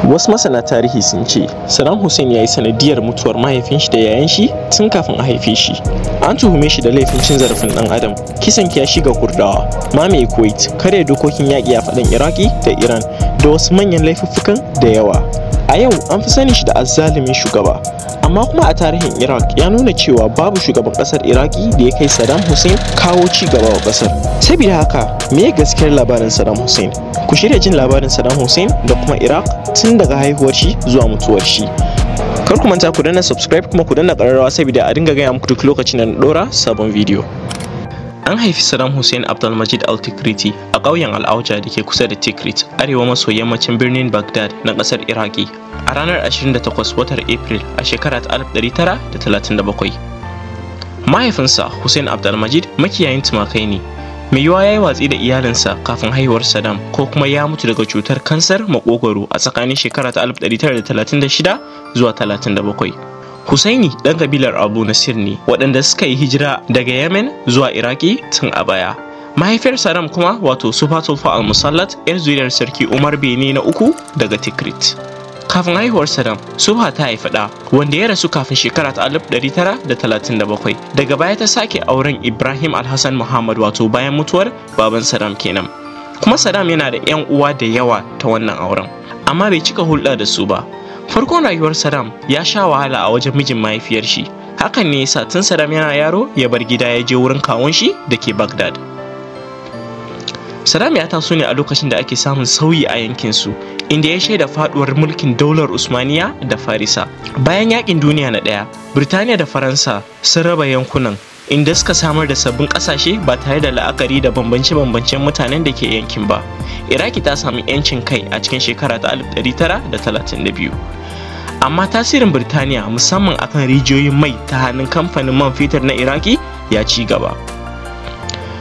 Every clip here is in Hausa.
Wasu masana tarihi sun ce Saddam Hussein ya yi sanadiyar mutuwar mahaifin shi da yayan shi tun kafin a haife shi. An tuhume shi da laifin cin zarafin ɗan adam, kisan kiyashi ga Kurdawa, mamaye Kuwait, karya dokokin yaƙi a faɗin Iraki da Iran da wasu manyan laifuffukan da yawa. A yau an fi sanin shi da azzalumin shugaba, amma kuma a tarihin Iraq ya nuna cewa babu shugaban ƙasar Iraki da ya kai Saddam Hussein kawo ci gaba wa ƙasar. Saboda haka, me gaskiyar labarin Saddam Hussein? Ku shirya jin labarin Saddam Hussein da kuma Iraq tun daga haihuwar shi zuwa mutuwar shi. Kar ku manta ku danna subscribe kuma ku danna ƙararrawa saboda a dinga gaya muku duk lokacin da na ɗora sabon bidiyo. An haifi Saddam Hussein Abdulmajid Al-Tikriti a ƙauyen Al-Auja da ke kusa da Tikrit, arewa maso yammacin birnin Baghdad na ƙasar Iraki, a ranar 28 watan April a shekara ta 1937. Mahaifinsa Hussein Abdulmajid makiyayin tumakai ne. Mai yiwuwa ya yi watsi da iyalinsa kafin haihuwar Saddam ko kuma ya mutu daga cutar kansar makogwaro a tsakanin shekara ta 1936 zuwa 37. Husaini ɗan kabilar Abu Nasir ne waɗanda suka yi hijira daga Yemen zuwa Iraki tun a baya. Mahaifiyar Saddam kuma wato Sufatulfa al-Musallat 'yar zuriyar sarki Umar Bene na uku daga Tikrit. Kafin haihuwar Saddam, Subha ta haifi ɗa wanda ya rasu kafin shekara ta 1937. Daga baya ta sake auren Ibrahim Alhassan Muhammad wato bayan mutuwar baban Saddam kenan. Kuma Saddam yana da 'yan uwa da yawa ta wannan auren, amma bai cika hulɗa da su ba. Farkon rayuwar Saddam ya sha wahala a wajen mijin mahaifiyar shi. Hakan ne yasa tun Saddam yana yaro ya bar gida ya je wurin kawun shi da ke Baghdad. Saddam ya taso ne a lokacin da ake samun sauyi a yankin su, inda ya shaida faduwar mulkin daular Usmaniya da Farisa. Bayan yakin duniya na ɗaya, Birtaniya da Faransa sun raba yankunan inda suka samar da sabbin ƙasashe ba tare da la'akari da bambance-bambancen mutanen da ke yankin ba. Iraki ta sami 'yancin kai a cikin shekara ta 1932. Amma tasirin Birtaniya musamman akan rijiyoyin mai ta hannun kamfanin man fetur na Iraki ya ci gaba.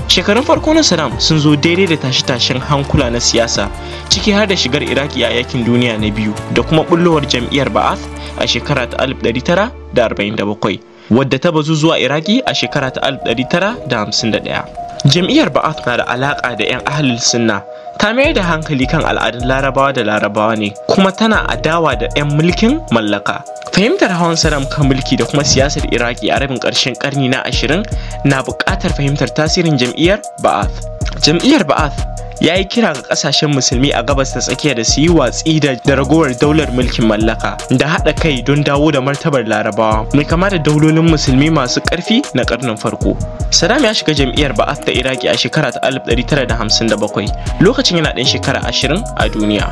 Shekarun farko na Saddam sun zo daidai da tashe-tashen hankula na siyasa, ciki har da shigar Iraki a yakin duniya na biyu da kuma bullowar jam'iyyar Ba'ath a shekara ta 1947, wadda ta bazu zuwa Iraki a shekara ta 1951. Jam'iyyar Ba'ath na da alaƙa da 'yan ahlul sunna, ta mayar da hankali kan al'adun Larabawa da Larabawa ne, kuma tana adawa da 'yan mulkin mallaka. Fahimtar hawan Saddam kan mulki da kuma siyasar Iraki a rabin ƙarshen ƙarni na 20 na buƙatar fahimtar tasirin jam'iyyar Ba'ath. Jam'iyyar Ba'ath ya yi kira ga ƙasashen musulmi a gabas ta tsakiya da su yi watsi da ragowar daular mulkin mallaka da haɗa kai don dawo da martabar Larabawa mai kama da daulolin musulmi masu ƙarfi na ƙarnin farko. Saddam ya shiga jam'iyyar Ba'ath ta Iraki a shekara ta 1957 lokacin yana ɗan shekara 20 a duniya.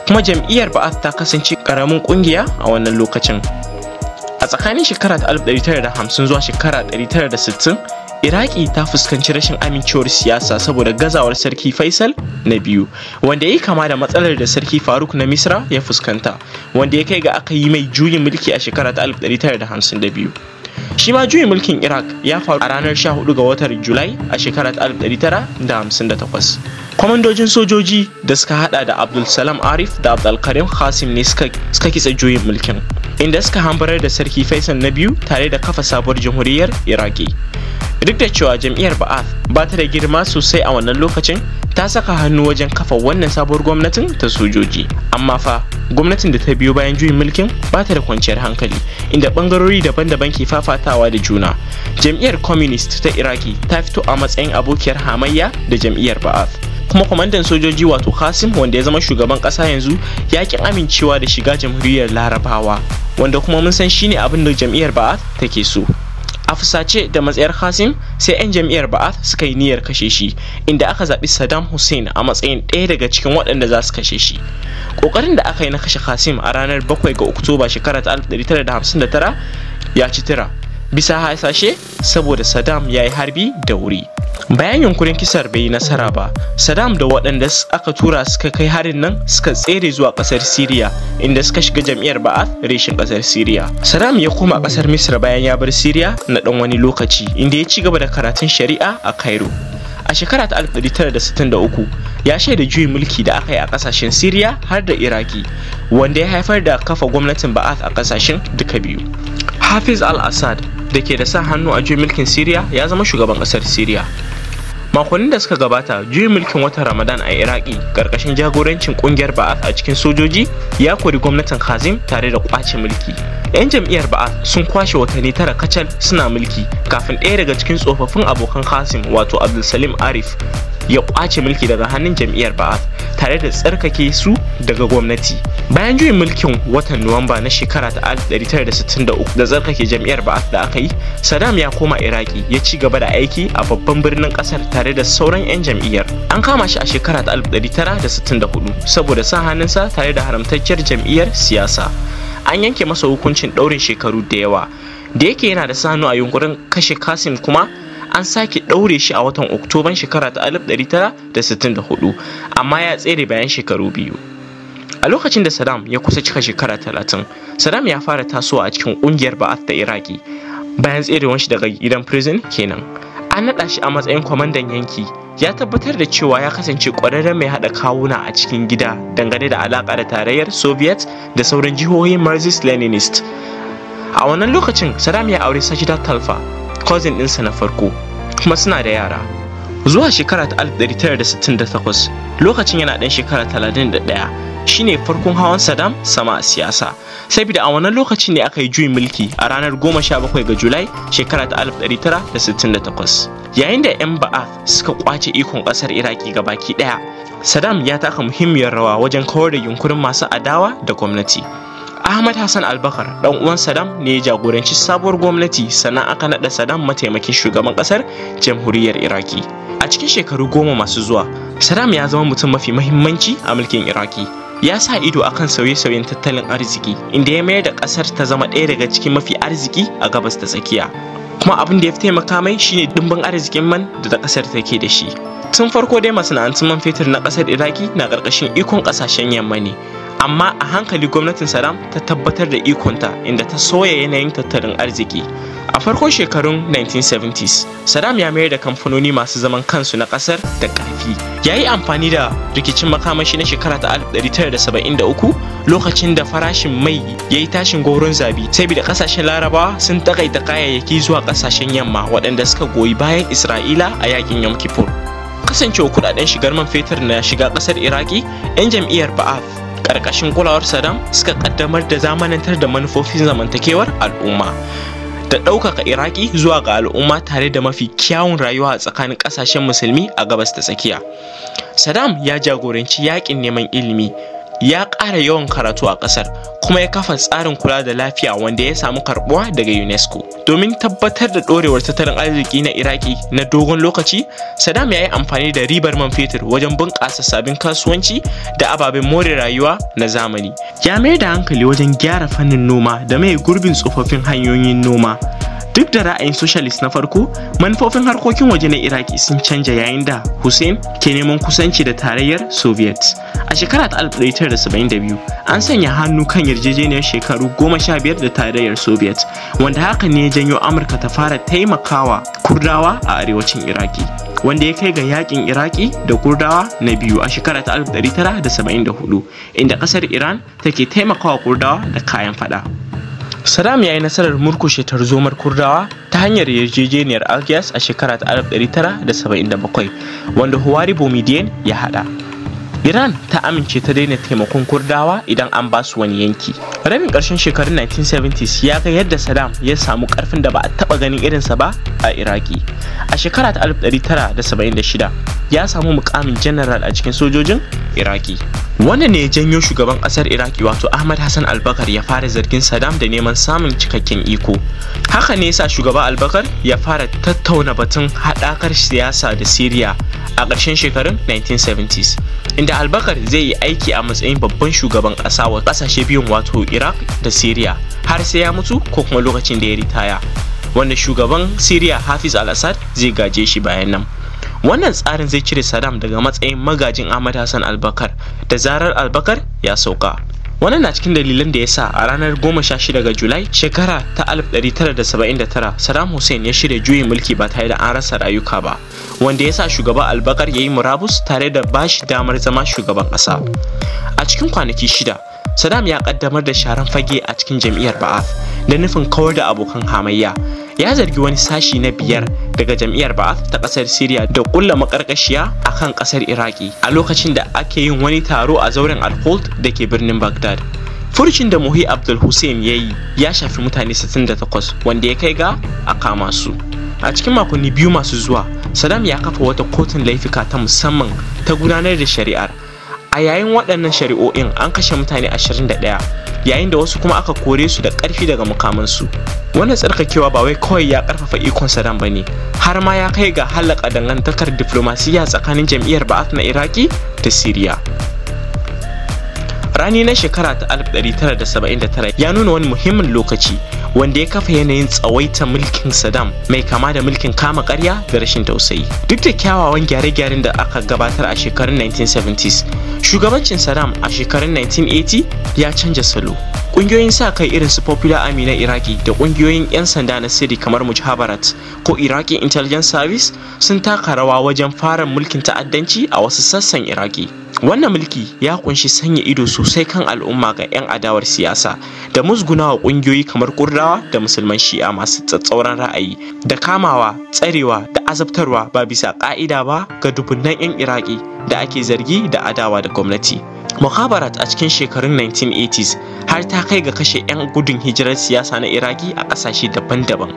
Kuma jam'iyyar Ba'ath ta kasance ƙaramin ƙungiya a wannan lokacin. A tsakanin shekara ta 1950 zuwa shekara 1960, Iraki ta fuskanci rashin amincewar siyasa saboda gazawar Sarki Faisal na biyu, wanda ya yi kama da matsalar da Sarki Faruk na Misra ya fuskanta, wanda ya kai ga aka yi mai juyin mulki a shekara ta 1952. Shi ma juyin mulkin Iraq ya faru a ranar 14 ga watan Julai a shekara ta 1958. Kwamandojin sojoji da suka hada da Abdul Salam Arif da Abdulkarim Qasim ne suka kitsa juyin mulkin, inda suka hambarar da Sarki Faisal na biyu tare da kafa sabuwar jamhuriyar Iraki. Duk da cewa jam'iyyar Ba'ath ba ta da girma sosai a wannan lokacin, ta saka hannu wajen kafa wannan sabuwar gwamnatin ta sojoji. Amma fa gwamnatin da ta biyo bayan juyin mulkin ba ta da kwanciyar hankali, inda bangarori daban-daban ke fafatawa da juna. Jam'iyyar Communist ta Iraki ta fito a matsayin abokiyar hamayya da jam'iyyar Ba'ath. Kuma kwamandan sojoji wato Qasim, wanda ya zama shugaban kasa yanzu, ya ki amincewa da shiga jamhuriyar Larabawa, wanda kuma mun san shine abin da jam'iyyar Ba'ath take so. A fusace da matsayar Qasim, sai 'yan jam'iyyar Ba'ath suka yi niyyar kashe shi, inda aka zaɓi Saddam Hussein a matsayin ɗaya daga cikin waɗanda za su kashe shi. Ƙoƙarin da aka yi na kashe Qasim a ranar 7 ga Oktoba shekara ta 1959 ya ci tura, bisa hasashe saboda Saddam ya yi harbi da wuri. Bayan yunkurin kisar bai yi nasara ba, Saddam da waɗanda aka tura suka kai harin nan suka tsere zuwa ƙasar Siriya, inda suka shiga jam'iyyar Ba'ath reshen ƙasar Siriya. Saddam ya koma ƙasar Misra bayan ya bar Siriya na ɗan wani lokaci, inda ya ci gaba da karatun shari'a a Cairo. A shekara ta 1963 ya shaida juyin mulki da aka yi a ƙasashen Siriya har da Iraki, wanda ya haifar da kafa gwamnatin Ba'ath a ƙasashen duka biyu. Hafiz al-Assad da ke da sa hannu a juyin mulkin Siriya ya zama shugaban ƙasar Siriya. Makonnin da suka gabata, juyin mulkin watan Ramadan a Iraki karkashin jagorancin kungiyar Ba'ath a cikin sojoji ya kori gwamnatin Kazim tare da kwace mulki. 'Yan jam'iyyar Ba'ath sun kwashe watanni 9 kacal suna mulki kafin ɗaya daga cikin tsofaffin abokan Kazim, wato Abdulsalim Arif, ya kwace mulki daga hannun jam'iyyar Ba'ath tare da tsarkake su daga gwamnati. Bayan juyin mulkin watan Nuwamba na shekara ta 1963 da tsarkake jam'iyyar Ba'ath da aka yi, Saddam ya koma Iraki ya ci gaba da aiki a babban birnin kasar tare da sauran 'yan jam'iyyar. An kama shi a shekara ta 1964 saboda sa hannunsa tare da haramtacciyar jam'iyyar siyasa. An yanke masa hukuncin ɗaurin shekaru da yawa. Da yake yana da sa hannu a yunkurin kashe Kasim kuma an sake ɗaure shi a watan Oktoban shekara ta 1964, amma ya tsere bayan shekaru 2. A lokacin da Saddam ya kusa cika shekara 30, Saddam ya fara tasowa a cikin ƙungiyar Ba'ath ta Iraki bayan tserewar shi daga gidan prison kenan. An naɗa shi a matsayin kwamandan yanki. Ya tabbatar da cewa ya kasance ƙwararren mai haɗa kawuna a cikin gida dangane da alaƙa da tarayyar Soviet da sauran jihohin Marxist Leninist. A wannan lokacin, Saddam ya aure Sajida Talfa, cousin ɗinsa na farko, kuma suna da yara. Zuwa shekara ta 1968, lokacin yana ɗan shekara 31, shine farkon hawan Saddam sama a siyasa. Saboda a wannan lokacin ne aka yi juyin mulki a ranar 17 ga Julai shekara ta 1968. Yayin da 'yan Ba'ath suka kwace ikon ƙasar Iraki gabaki ɗaya, Saddam ya taka muhimmiyar rawa wajen kawar da yunkurin masu adawa da gwamnati. Ahmad Hassan Albakar, dan uwan Saddam, ne ya jagoranci sabuwar gwamnati, sannan aka naɗa Saddam mataimakin shugaban ƙasar jamhuriyar Iraki. A cikin shekaru 10 masu zuwa, Saddam ya zama mutum mafi mahimmanci a mulkin Iraki. Ya sa ido akan sauye-sauyen tattalin arziki, inda ya mayar da ƙasar ta zama ɗaya daga cikin mafi arziki a gabas ta tsakiya. Kuma abin da ya fi taimaka mai shine dimbin arzikin man da ƙasar take da shi. Tun farko dai masana'antun man fetur na ƙasar Iraki na ƙarƙashin ikon ƙasashen yamma ne. Amma a hankali gwamnatin Saddam ta tabbatar da ikonta, inda ta soya yanayin tattalin arziki. A farkon shekarun 1970s, Saddam ya mayar da kamfanoni masu zaman kansu na kasar da ƙarfi. Ya yi amfani da rikicin makamashi na shekara ta 1973 lokacin da farashin mai ya yi tashin gwauron zabi, saboda kasashen Larabawa sun takaita kayayyaki zuwa kasashen yamma waɗanda suka goyi bayan Isra'ila a yakin Yom Kippur. Kasancewa kudaden shigar man fetur na shiga kasar Iraki, 'yan jam'iyyar Ba'ath karkashin kulawar Saddam suka kaddamar da zamanantar da manufofin zamantakewar al'umma da ɗaukaka Iraki zuwa ga al'umma tare da mafi kyawun rayuwa a tsakanin ƙasashen musulmi a gabas ta tsakiya. Saddam ya jagoranci yakin neman ilimi, ya ƙara yawan karatu a ƙasar, kuma ya kafa tsarin kula da lafiya wanda ya samu karɓuwa daga UNESCO. Domin tabbatar da ɗorewar tattalin arziki na Iraki na dogon lokaci, Saddam ya yi amfani da ribar man fetur wajen bunƙasa sabbin kasuwanci da ababen more rayuwa na zamani. Ya mayar da hankali wajen gyara fannin noma da mai gurbin tsofaffin hanyoyin noma. Duk da ra'ayin socialist na farko, manufofin harkokin waje na Iraki sun canja yayin da Hussein ke neman kusanci da tarayyar Soviet. A shekara ta 1972, an sanya hannu kan yarjejeniyar shekaru 15 da tarayyar Soviet, wanda hakan ne ya janyo Amurka ta fara taimakawa Kurdawa a arewacin Iraki, wanda ya kai ga yakin Iraki da Kurdawa na biyu a shekara ta 1974, inda kasar Iran take taimakawa Kurdawa da kayan fada. Saddam ya yi nasarar murkushe tarzomar Kurdawa ta hanyar yarjejeniyar Algiers a shekara ta 1977, wanda Huwari Boumediene ya hada. Iran ta amince ta daina taimakon Kurdawa idan an ba su wani yanki. Rabin ƙarshen shekarun 1970s ya ga yadda Saddam ya samu ƙarfin da ba a taɓa ganin irinsa ba a Iraki. A shekara ta 1976 ya samu mukamin general a cikin sojojin Iraki. Wannan ne ya janyo shugaban ƙasar Iraki wato Ahmad Hassan Albakar ya fara zargin Saddam da neman samun cikakken iko. Haka ne yasa shugaba Albakar ya fara tattauna batun haɗakar siyasa da Syria a ƙarshen shekarun 1970s, inda Albakar zai yi aiki a matsayin babban shugaban ƙasa wa ƙasashe biyun wato Iraq da Syria har sai ya mutu ko kuma lokacin da ya ritaya, wanda shugaban Syria Hafiz al-Assad zai gaje shi bayan nan. Wannan tsarin zai cire Saddam daga matsayin magajin Ahmad Hassan Albakar da zarar Albakar ya sauka. Wannan na cikin dalilan da ya sa a ranar 16 ga Julai shekara ta 1979 Saddam Hussein ya shirya juyin mulki ba tare da an rasa rayuka ba, wanda ya sa shugaba Albakar ya yi murabus tare da bashi damar zama shugaban ƙasa. A cikin kwanaki 6, Saddam ya kaddamar da sharan fage a cikin jam'iyyar Ba'ath da nufin kawar da abokan hamayya. Ya zargi wani sashi na 5 daga jam'iyyar Ba'ath ta kasar Syria da kulla makarkashiya akan kasar Iraki a lokacin da ake yin wani taro a zauren Al-Khuld da ke birnin Baghdad. Furucin da Muhi Abdul Hussein ya yi ya shafi mutane 68 wanda ya kai ga a kama su. A cikin makonni 2 masu zuwa, Saddam ya kafa wata kotun laifuka ta musamman ta gudanar da shari'ar. A yayin waɗannan shari'o'in an kashe mutane 21, yayin da wasu kuma aka kore su da ƙarfi daga mukamansu. Wannan tsarkakewa ba wai kawai ya ƙarfafa ikon Saddam ba ne, har ma ya kai ga halaka dangantakar diflomasiyya tsakanin jam'iyyar Ba'ath na Iraki da Siriya. Rani na shekara ta 1979 ya nuna wani muhimmin lokaci wanda ya kafa yanayin tsawaita mulkin Saddam mai kama da mulkin kama karya da rashin tausayi. Duk da kyawawan gyare-gyaren da aka gabatar a shekarun 1970s, shugabancin Saddam a shekarun 1980 ya canja salo. Ƙungiyoyin sa kai irin su Popular Army na Iraki da ƙungiyoyin 'yan sanda na sirri kamar Mujhabarat ko Iraqi Intelligence Service sun taka rawa wajen fara mulkin ta'addanci a wasu sassan Iraki. Wannan mulki ya kunshi sanya ido sosai kan al'umma ga 'yan adawar siyasa da musgunawa ƙungiyoyi kamar Kurdawa da Musulman Shi'a masu tsatsauran ra'ayi da kamawa, tsarewa da azabtarwa ba bisa ƙa'ida ba ga dubunnan 'yan Iraki da ake zargi da adawa da gwamnati. Mukhabarat a cikin shekarun 1980s har ta kai ga kashe 'yan gudun hijirar siyasa na Iraki a ƙasashe daban-daban.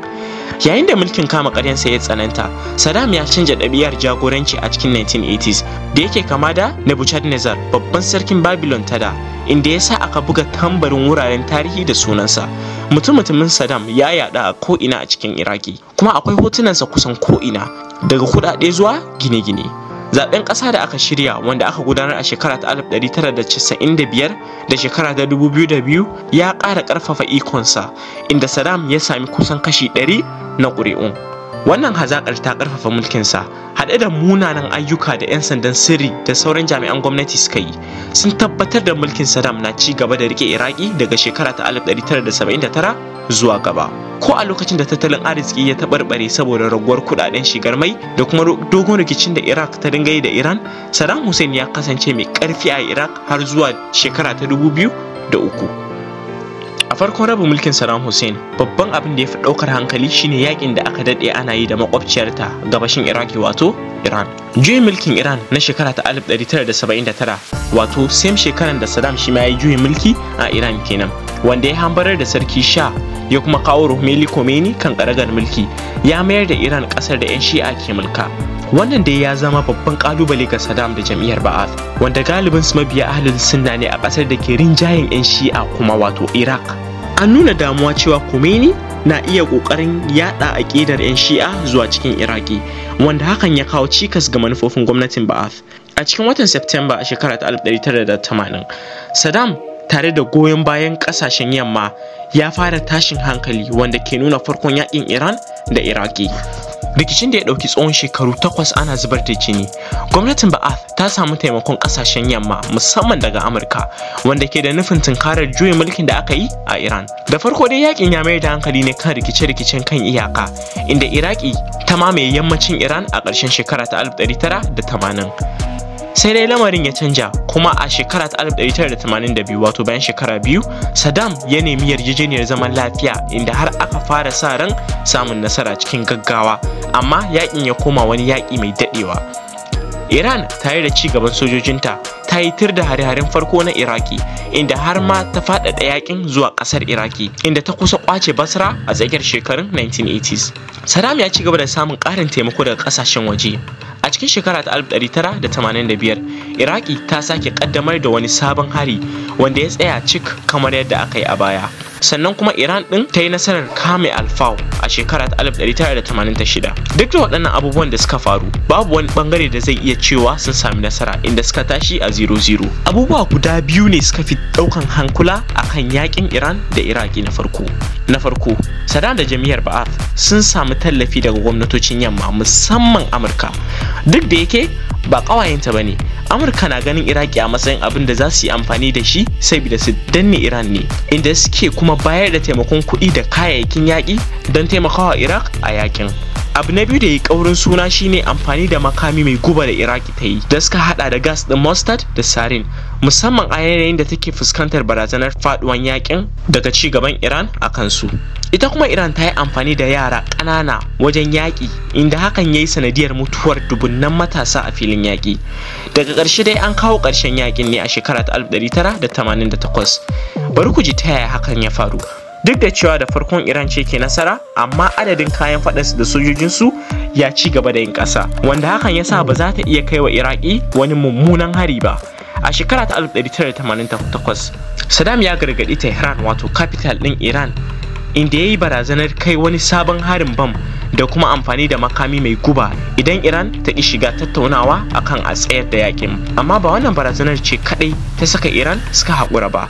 Yayin da mulkin kama ƙaryansa ya tsananta, Saddam ya canja ɗabi'ar jagoranci a cikin 1980s da yake kama da Nebuchadnezzar, babban sarkin Babylon ta da, inda ya sa aka buga tambarin wuraren tarihi da sunansa. Mutum-mutumin Saddam ya yaɗa a ko'ina a cikin Iraki, kuma akwai hotunansa kusan ko'ina, daga kuɗaɗe zuwa gine-gine. Zaben ƙasa da aka shirya wanda aka gudanar a shekara ta 1995 da shekara ta 2002 ya ƙara ƙarfafa ikonsa, inda Saddam ya sami kusan kashi 100 na ƙuri'un. Wannan hazaƙar ta ƙarfafa mulkinsa, haɗe da munanan ayyuka da 'yan sandan sirri da sauran jami'an gwamnati suka yi, sun tabbatar da mulkin Saddam na ci gaba da riƙe Iraki daga shekara ta 1979 zuwa gaba. Ko a lokacin da tattalin arziki ya taɓarɓare saboda raguwar kuɗaɗen shigar mai da kuma dogon rikicin da Iraq ta dinga yi da Iran, Saddam Hussein ya kasance mai ƙarfi a Iraq har zuwa shekara ta 2003. A farkon rabin mulkin Saddam Hussein, babban abin da ya fi ɗaukar hankali shine yakin da aka daɗe ana yi da makwabciyarta gabashin Iraki wato Iran. Juyin mulkin Iran na shekara ta 1979 wato same shekaran da Saddam shi ma ya yi juyin mulki a Iran kenan, wanda ya hambarar da sarki Shah ya kuma kawo Ruhmeli Khomeini kan karagar mulki, ya mayar da Iran ƙasar da 'yan Shi'a ke mulka. Wannan dai ya zama babban kalubale ga Saddam da jam'iyyar Ba'ath, wanda galibin su mabiya ahlul sunna ne a ƙasar da ke rinjayen 'yan Shi'a kuma wato Iraq. An nuna damuwa cewa Khomeini na iya ƙoƙarin yaɗa aƙidar 'yan Shi'a zuwa cikin Iraki, wanda hakan ya kawo cikas ga manufofin gwamnatin Ba'ath. A cikin watan Septemba a shekara ta 1980, Saddam tare da goyon bayan ƙasashen yamma ya fara tashin hankali wanda ke nuna farkon yaƙin Iran da Iraki. Rikicin da ya ɗauki tsawon shekaru 8 ana zubar da jini. Gwamnatin Ba'ath ta samu taimakon ƙasashen yamma musamman daga Amurka, wanda ke da nufin tunkarar juyin mulkin da aka yi a Iran. Da farko dai yakin ya mayar da hankali ne kan rikice-rikicen kan iyaka, inda Iraki ta mamaye yammacin Iran a ƙarshen shekara ta 1980. Sai dai lamarin ya canja kuma a shekara ta 1982 wato bayan shekara 2, Saddam ya nemi yarjejeniyar zaman lafiya inda har aka fara sa ran samun nasara cikin gaggawa, amma yakin ya koma wani yaki mai dadewa. Iran tare da ci gaban sojojinta ta yi tir da hare-haren farko na Iraki, inda har ma ta faɗaɗa yakin zuwa ƙasar Iraki, inda ta kusa ƙwace Basra a tsakiyar shekarun 1980s. Saddam ya ci gaba da samun ƙarin taimako daga ƙasashen waje. A cikin shekara ta 1985, Iraki ta sake ƙaddamar da wani sabon hari wanda ya tsaya cik kamar yadda aka yi a baya. Sannan kuma Iran ɗin ta yi nasarar kame Al-Faw a shekara ta 1986. Duk da waɗannan abubuwan da suka faru, babu wani ɓangare da zai iya cewa sun sami nasara inda suka tashi a 0-0. Abubuwa guda biyu ne suka fi ɗaukan hankula akan yakin Iran da Iraki na farko. Na farko, Saddam da jam'iyyar Ba'ath sun sami tallafi daga gwamnatocin yamma musamman Amurka. Duk da yake ba ƙawayenta ba ne, Amurka na ganin Iraki a matsayin abin da za su yi amfani da shi saboda su danne Iran ne, inda suke kuma bayar da taimakon kuɗi da kayayyakin yaƙi don taimakawa Iraq a yaƙin. Abu na biyu da ya kaurin suna shine amfani da makami mai guba da Iraki ta yi, da suka hada da gas din mustard da sarin, musamman a yanayin da take fuskantar barazanar faduwan yakin daga ci gaban Iran a kansu. Ita kuma Iran ta yi amfani da yara ƙanana wajen yaƙi, inda hakan ya yi sanadiyar mutuwar dubunnan matasa a filin yaƙi. Daga ƙarshe dai an kawo ƙarshen yaƙin ne a shekara ta 1988. Bari ku ji ta yaya hakan ya faru. Duk da cewa da farkon Iran ce ke nasara, amma adadin kayan faɗansu da sojojinsu ya ci gaba da yin ƙasa, wanda hakan ya sa ba za ta iya kai wa Iraki wani mummunan hari ba. A shekara ta 1988, Saddam ya gargaɗi Tehran, wato capital ɗin Iran, inda ya yi barazanar kai wani sabon harin bam da kuma amfani da makami mai guba idan Iran ta ƙi shiga tattaunawa akan a tsayar da yakin. Amma ba wannan barazanar ce kaɗai ta saka Iran suka haƙura ba.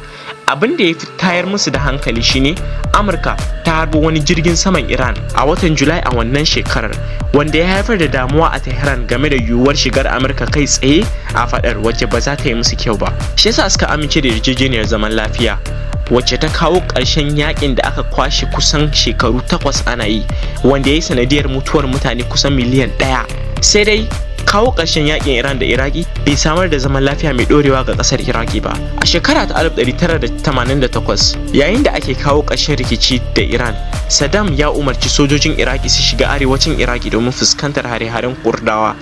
Abin da ya fi tayar musu da hankali shine Amurka ta harbo wani jirgin saman Iran a watan Julai a wannan shekarar, wanda ya haifar da damuwa a Tehran game da yiwuwar shigar Amurka kai tsaye a fadar, wacce ba za ta yi musu kyau ba. Shi yasa suka amince da yarjejeniyar zaman lafiya, wacce ta kawo ƙarshen yakin da aka kwashe kusan shekaru 8 ana yi, wanda ya yi sanadiyar mutuwar mutane kusan miliyan 1. Sai dai kawo ƙarshen yakin Iran da Iraki bai samar da zaman lafiya mai ɗorewa ga ƙasar Iraki ba. A shekara ta 1988, yayin da ake kawo ƙarshen rikici da Iran, Saddam ya umarci sojojin Iraki su shiga arewacin Iraki domin fuskantar hare-haren Kurdawa.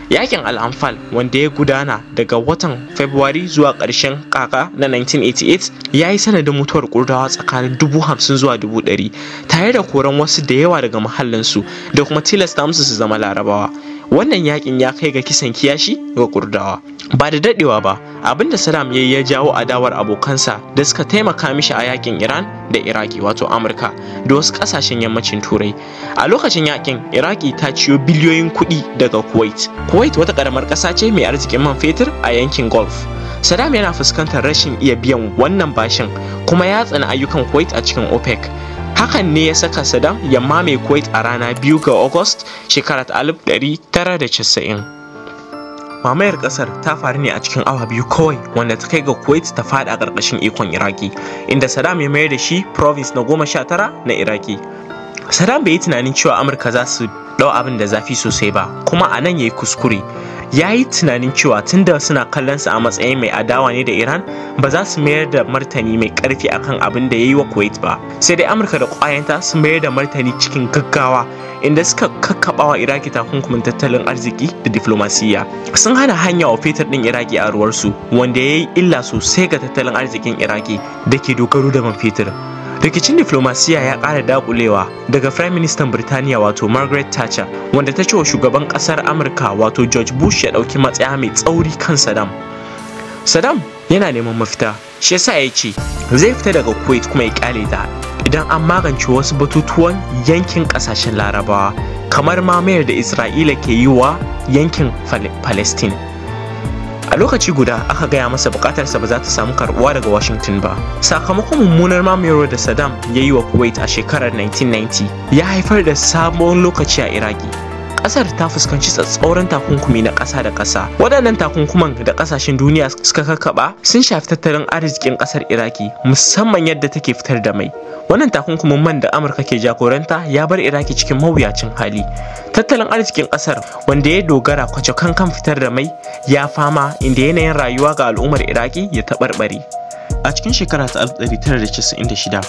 Yakin Al-Anfal, wanda ya gudana daga watan Fabrairu zuwa ƙarshen kaka na 1988, ya yi sanadin mutuwar Kurdawa tsakanin 50,000 zuwa 100,000, tare da koran wasu da yawa daga muhallinsu da kuma tilasta musu su zama Larabawa. Wannan yakin ya kai ga kisan kiyashi ga Kurdawa. Ba da dadewa ba, abinda Saddam ya yi ya jawo adawar abokansa da suka taimaka mishi a yakin Iran da Iraki, wato Amurka da wasu kasashen yammacin Turai. A lokacin yakin, Iraki ta ciyo biliyoyin kuɗi daga Kuwait. Kuwait wata karamar ƙasa ce mai arzikin man fetur a yankin Gulf. Saddam yana fuskantar rashin iya biyan wannan bashin, kuma ya tsani ayyukan Kuwait a cikin OPEC. Hakan ne ya saka Saddam ya mamaye Kuwait a rana 2 ga August shekarar 1990. Mamayar kasar ta faru ne a cikin awa 2 kawai, wanda ta kai ga Kuwait ta fada a ƙarƙashin ikon Iraki, inda Saddam ya mayar da shi province na 19 na Iraki. Saddam bai yi tunanin cewa Amurka za su ɗau abin da zafi sosai ba, kuma a nan ya yi kuskure. Ya yi tunanin cewa tunda suna kallon sa a matsayin mai adawa ne da Iran, ba za su mayar da martani mai karfi akan abin da ya yi wa Kuwait ba. Sai dai Amurka da ƙwayanta sun mayar da martani cikin gaggawa, inda suka kakkaɓa wa Iraki takunkumin tattalin arziki da diflomasiyya. Sun hana hanya wa fetur ɗin Iraki a ruwarsu, wanda ya yi illa sosai ga tattalin arzikin Iraki da ke dogaro da man fetur. Rikicin diflomasiya ya ƙara dakulewa daga Prime Minister Birtaniya, wato Margaret Thatcher, wanda ta ce wa shugaban ƙasar Amurka, wato George Bush, ya ɗauki matsaya mai tsauri kan Saddam. Saddam yana neman mafita, shi yasa ya ce zai fita daga Kuwait kuma ya kyale ta idan an magance wasu batutuwan yankin ƙasashen Larabawa, kamar mamayar da Isra'ila ke yi wa yankin Palestine. A lokaci guda aka gaya masa bukatarsa ba za ta samu karbuwa daga Washington ba. Sakamakon mummunar mamayarwar da Saddam ya yi wa Kuwait a shekarar 1990 ya haifar da sabon lokaci a Iraki. Kasar ta fuskanci tsatsauran takunkumi na ƙasa da ƙasa. Waɗannan takunkuman da ƙasashen duniya suka kakkaɓa sun shafi tattalin arzikin ƙasar Iraki, musamman yadda take fitar da mai. Wannan takunkumin man da Amurka ke jagoranta ya bar Iraki cikin mawuyacin hali. Tattalin arzikin ƙasar, wanda ya dogara kwacokan kan fitar da mai, ya fama, inda yanayin rayuwa ga al'ummar Iraki ya taɓarɓare. A cikin shekara ta 1996,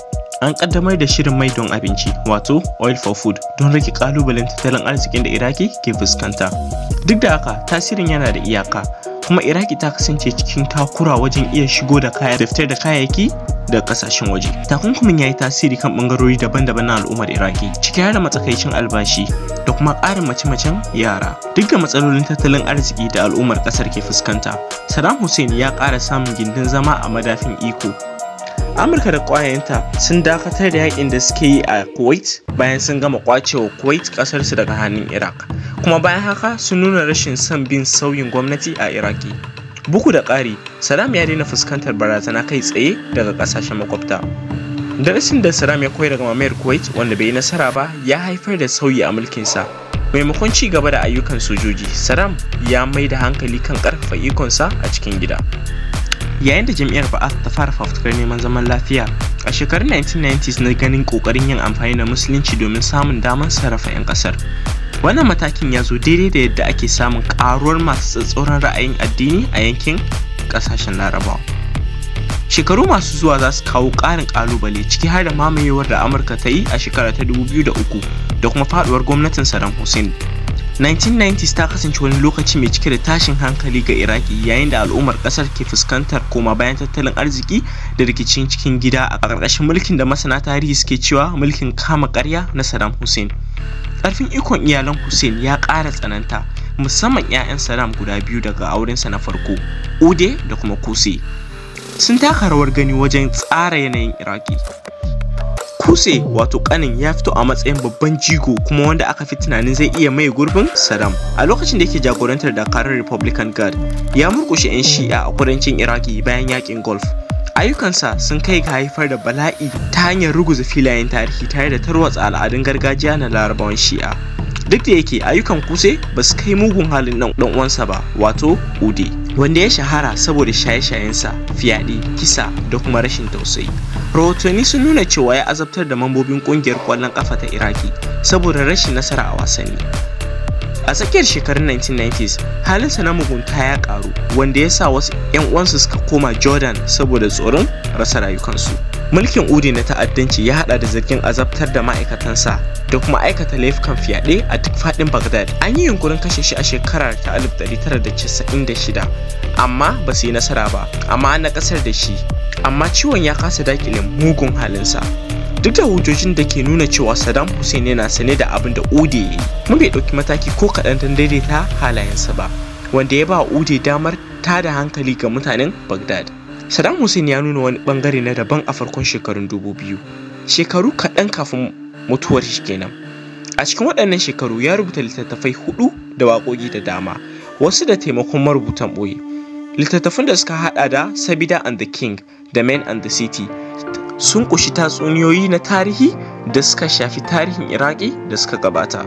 an kaddamar da shirin mai don abinci, wato Oil for Food, don rage kalubalen tattalin arzikin da Iraki ke fuskanta. Duk da haka, tasirin yana da iyaka, kuma Iraki ta kasance cikin takura wajen iya shigo da kaya da fitar da kayayyaki daga kasashen waje. Takunkumin ya yi tasiri kan bangarori daban-daban na al'ummar Iraki, ciki har da matsakaicin albashi da kuma ƙarin mace-macen yara. Duk da matsalolin tattalin arziki da al'ummar ƙasar ke fuskanta, Saddam Hussein ya ƙara samun gindin zama a madafin iko. Amurka da ƙwayenta sun dakatar da yakin da suke yi a Kuwait bayan sun gama kwacewa Kuwait ƙasarsu daga hannun Iraq. Kuma bayan haka sun nuna rashin son bin sauyin gwamnati a Iraki. Bugu da ƙari, Saddam ya daina fuskantar barazana kai tsaye daga ƙasashen makwabta. Darasin da Saddam ya koyi daga mamayar Kuwait, wanda bai yi nasara ba, ya haifar da sauyi a mulkinsa. Maimakon ci gaba da ayyukan sojoji, Saddam ya mai da hankali kan ƙarfafa ikonsa a cikin gida. Yayin da jam'iyyar Ba'ath ta fara fafutukar neman zaman lafiya a shekarun 1990s na ganin kokarin yin amfani da musulunci domin samun damar sarrafa 'yan kasar. Wannan matakin ya zo daidai da yadda ake samun ƙaruwar masu tsatsauran ra'ayin addini a yankin ƙasashen Larabawa. Shekaru masu zuwa za su kawo ƙarin ƙalubale, ciki har da mamayewar da Amurka ta yi a shekara ta 2003 da kuma faduwar gwamnatin Saddam Hussein. 1990s ta kasance wani lokaci mai cike da tashin hankali ga Iraki, yayin da al'ummar kasar ke fuskantar koma bayan tattalin arziki da rikicin cikin gida a ƙarƙashin mulkin da masana tarihi suke cewa mulkin kama karya na Saddam Hussein. Ƙarfin ikon iyalan Hussein ya ƙara tsananta, musamman 'ya'yan Saddam guda biyu daga aurensa na farko, Ude da kuma Kuse. Sun taka rawar gani wajen tsara yanayin Iraki. Kuse, wato kanin, ya fito a matsayin babban jigo kuma wanda aka fi tunanin zai iya maye gurbin Saddam. A lokacin da yake jagorantar dakarun Republican Guard, ya murkushe 'yan Shi'a a kudancin Iraki bayan yakin Gulf. Ayyukansa sun kai ga haifar da bala'i ta hanyar ruguza filayen tarihi tare da tarwatsa al'adun gargajiya na Larabawan Shi'a. Duk da yake ayyukan Kuse ba su kai mugun halin dan uwansa ba, wato Ude, wanda ya shahara saboda shaye-shayensa, fyaɗe, kisa da kuma rashin tausayi. Rahotanni sun nuna cewa ya azabtar da mambobin kungiyar kwallon kafa ta Iraki saboda rashin nasara a wasanni. A tsakiyar shekarun 1990s, halinsa na mugunta ya karu, wanda ya sa wasu 'yan uwansa suka koma Jordan saboda tsoron rasa rayukansu. Mulkin Udi na ta'addanci ya hada da zargin azabtar da ma'aikatansa da kuma aikata laifukan fyaɗe a duk faɗin Baghdad. An yi yunkurin kashe shi a shekarar ta 1996, amma ba su yi nasara ba, amma an nakasar da shi. Amma ciwon ya kasa dakile mugun halinsa. Duk da hujjojin da ke nuna cewa Saddam Hussein yana sane da abin da Ude ya yi, kuma bai ɗauki mataki ko kaɗan don daidaita halayensa ba, wanda ya ba Ude damar tada hankali ga mutanen Baghdad. Saddam Hussein ya nuna wani bangare na daban a farkon shekarun 2000, shekaru kaɗan kafin mutuwar shi kenan. A cikin waɗannan shekaru ya rubuta littattafai hudu da waƙoƙi da dama, wasu da taimakon marubutan ɓoye. Littattafan da suka haɗa da Sabida and the King da Men and the City sun ƙunshi tatsuniyoyi na tarihi da suka shafi tarihin Iraki da suka gabata.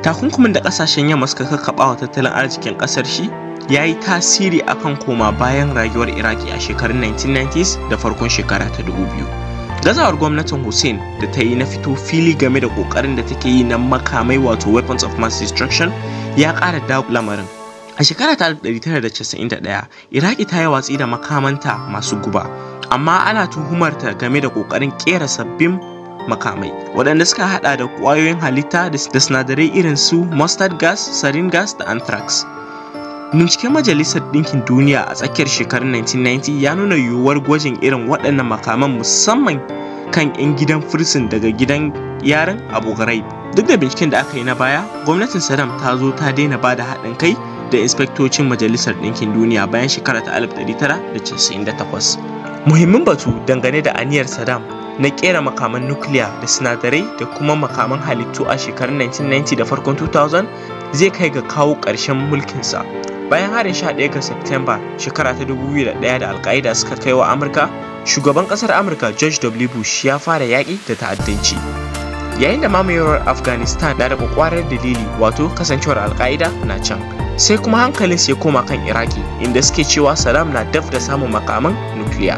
Takunkumin da ƙasashen yamma suka kakkaɓa wa tattalin arzikin ƙasar shi ya yi tasiri akan koma bayan rayuwar Iraki a shekarun 1990s da farkon shekara ta 2000. Gazawar gwamnatin Hussein da ta yi na fito fili game da kokarin da take yi na makamai, wato weapons of mass destruction, ya ƙara da lamarin. A shekara ta 1991, Iraki ta yi watsi da makamanta masu guba, amma ana tuhumarta game da kokarin kera sabbin makamai waɗanda suka hada da ƙwayoyin halitta da sinadarai irin su mustard gas, sarin gas da anthrax. Binciken Majalisar Ɗinkin Duniya a tsakiyar shekarun 1990 ya nuna yiwuwar gwajin irin waɗannan makaman, musamman kan 'yan gidan firsin daga gidan yarin Abu Ghraib. Duk da binciken da aka yi na baya, gwamnatin Saddam ta zo ta daina ba da haɗin kai da inspektocin Majalisar Ɗinkin Duniya bayan shekara ta 1998. Muhimmin batu dangane da aniyar Saddam na kera makaman nukiliya da sinadarai da kuma makaman halittu a shekarun 1990 da farkon 2000 zai kai ga kawo ƙarshen mulkinsa. Bayan harin 11 ga Septemba shekara ta 2001 da Alkaida suka kai wa Amurka, shugaban kasar Amurka George W. Bush ya fara yaƙi da ta'addanci. Yayin da mamayewar Afghanistan na da kwakwarar dalili, wato kasancewar Alkaida na can. Sai kuma hankalin ya koma kan Iraki, inda suke cewa Saddam na daf da samun makaman nukiliya.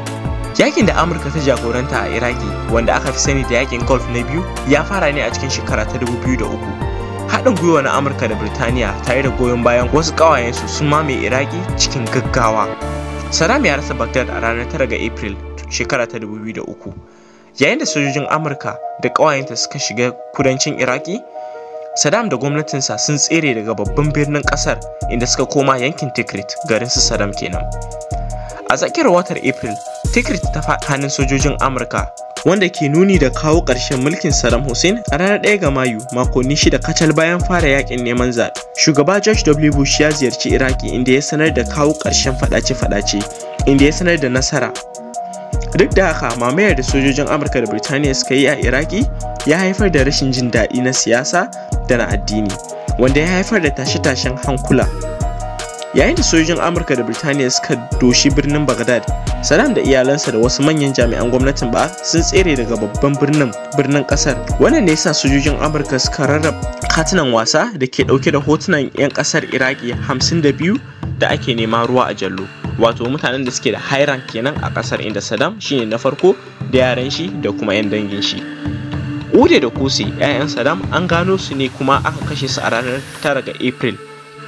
Yakin da Amurka ta jagoranta a Iraki, wanda aka fi sani da yakin Gulf na biyu, ya fara ne a cikin shekara ta 2003. Haɗin gwiwa na Amurka da Birtaniya tare da goyon bayan wasu ƙawayensu sun mamaye Iraki cikin gaggawa. Saddam ya rasa Baghdad a ranar 9 ga April shekara ta 2003. Yayin da sojojin Amurka da ƙawayenta suka shiga kudancin Iraki, Saddam da gwamnatinsa sun tsere daga babban birnin ƙasar, inda suka koma yankin Tikrit, garin su Saddam kenan. A tsakiyar watan April, Tikrit ta faɗi hannun sojojin Amurka, wanda ke nuni da kawo ƙarshen mulkin Saddam Hussein. A ranar 1 ga Mayu, makonni 6 kacal bayan fara yakin neman zaɓe, shugaba George W. Bush ya ziyarci Iraki, inda ya sanar da kawo ƙarshen faɗace-faɗace, inda ya sanar da nasara. Duk da haka, mamayar da sojojin Amurka da Birtaniya suka yi a Iraki ya haifar da rashin jin daɗi na siyasa da na addini, wanda ya haifar da tashe-tashen hankula. Yayin da sojojin Amurka da Birtaniya suka doshi birnin Baghdad, Saddam da iyalansa da wasu manyan jami'an gwamnatin ba sun tsere daga babban birnin kasar. Wannan ne yasa sojojin Amurka suka rarraba katunan wasa da ke dauke da hotunan 'yan kasar Iraki 52 da ake nema ruwa a jallo, wato mutanen da suke da high rank kenan a kasar, inda Saddam shine na farko da yaran shi da kuma 'yan dangin shi. Ude da Kuse, 'ya'yan Saddam, an gano su ne kuma aka kashe su a ranar 9 ga April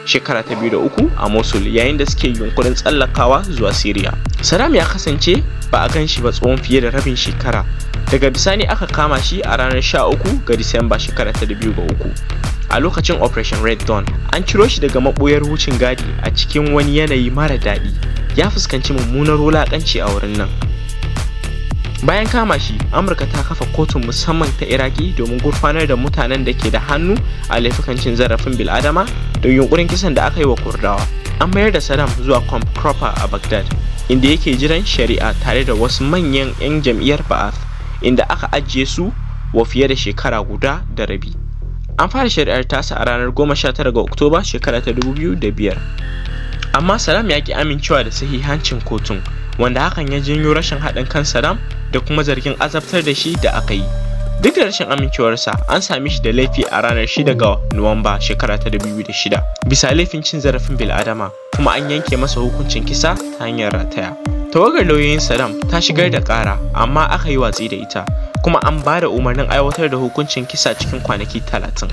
shekara ta 2003 a Mosul yayin da suke yunkurin tsallakawa zuwa Syria. Saddam ya kasance ba a gan shi ba tsawon fiye da rabin shekara. Daga bisani aka kama shi a ranar 13 ga Disamba shekara ta 2003. A lokacin Operation Red Dawn, an ciro shi daga maɓoyar wucin gadi a cikin wani yanayi mara daɗi. Ya fuskanci mummunar wulaƙanci a wurin nan. Bayan kama shi, Amurka ta kafa kotun musamman ta Iraki domin gurfanar da mutanen da ke da hannu a laifukan cin zarafin bil'adama da yunkurin kisan da aka yi wa Kurdawa. An mayar da Saddam zuwa Camp Cropper a Baghdad, inda yake jiran shari'a tare da wasu manyan 'yan jam'iyyar Ba'ath, inda aka ajiye su wa fiye da shekara guda da rabi. An fara shari'ar tasa a ranar 19 ga Oktoba shekara ta 2005. Amma Saddam ya ki amincewa da sahihancin kotun, wanda hakan ya janyo rashin haɗin kan Saddam da kuma zargin azabtar da shi da aka yi. Duk da rashin amincewarsa, an same shi da laifi a ranar 6 ga Nuwamba shekara ta 2006 bisa laifin cin zarafin bil'adama, kuma an yanke masa hukuncin kisa ta hanyar rataya. Tawagar lauyoyin Saddam ta shigar da ƙara, amma aka yi watsi da ita, kuma an ba da umarnin aiwatar da hukuncin kisa cikin kwanaki 30.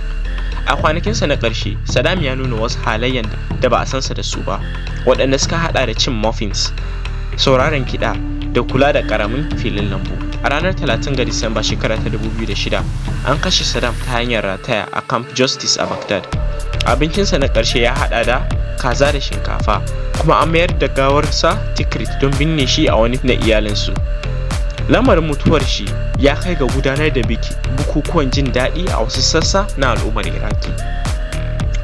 A kwanakinsa na ƙarshe, Saddam ya nuna wasu halayyan da ba a sansa da su ba, waɗanda suka haɗa da cin muffins, sauraron kiɗa, da kula da ƙaramin filin lambu. A ranar 30 ga Disamba shekara ta 2006, an kashe Saddam ta hanyar rataya a Camp Justice a Baghdad. Abincinsa na ƙarshe ya haɗa da kaza da shinkafa, kuma an mayar da gawarsa Tikrit don binne shi a wani na iyalinsu. Lamarin mutuwar shi ya kai ga gudanar da biki bukukuwan jin daɗi a wasu sassa na al'ummar Iraki.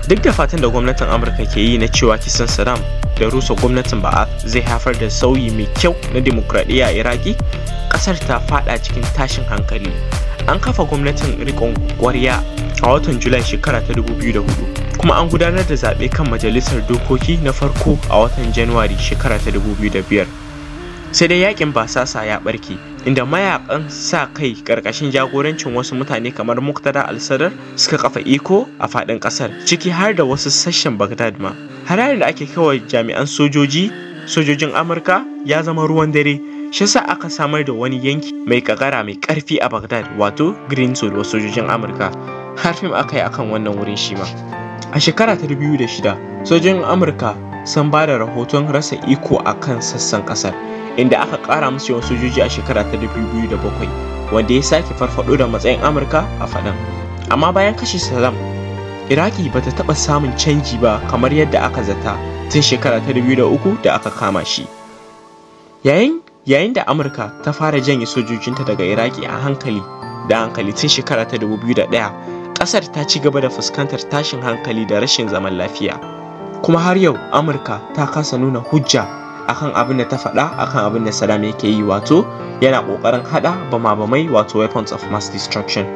Duk da fatan da gwamnatin Amurka ke yi na cewa kisan Saddam da rusa gwamnatin Ba'ath zai haifar da sauyi mai kyau na dimokuraɗiyya a Iraki, ƙasar ta faɗa cikin tashin hankali. An kafa gwamnatin riƙon ƙwarya a watan Julai shekara ta 2004, kuma an gudanar da zaɓe kan majalisar dokoki na farko a watan Januwari shekara ta 2005. Sai dai yakin basasa ya barke, inda mayakan sa kai karkashin jagorancin wasu mutane kamar Muqtada al-Sadr suka kafa iko a fadin kasar, ciki har da wasu sashen Baghdad ma. Hararin da ake kawai jami'an sojojin Amurka ya zama ruwan dare, shi yasa aka samar da wani yanki mai kakara mai karfi a Baghdad, wato Green Zone wa sojojin Amurka. Har fim aka yi akan wannan wurin shi ma. A shekara ta 2006, sojojin Amurka sun ba da rahoton rasa iko a kan sassan kasar, inda aka kara musu yawan sojoji a shekara ta 2007, wanda ya sake farfado da matsayin Amurka a faɗan. Amma bayan kashe Saddam, Iraki bata taɓa samun canji ba kamar yadda aka zata tun shekara ta 2003 da aka kama shi. Yayin da Amurka ta fara janye sojojinta daga Iraki a hankali da hankali tun shekara ta 2001, ƙasar ta ci gaba da fuskantar tashin hankali da rashin zaman lafiya. Kuma har yau Amurka ta kasa nuna hujja akan abin da ta faɗa akan abin da Saddam yake yi, wato yana ƙoƙarin haɗa bama-bamai, wato weapons of mass destruction.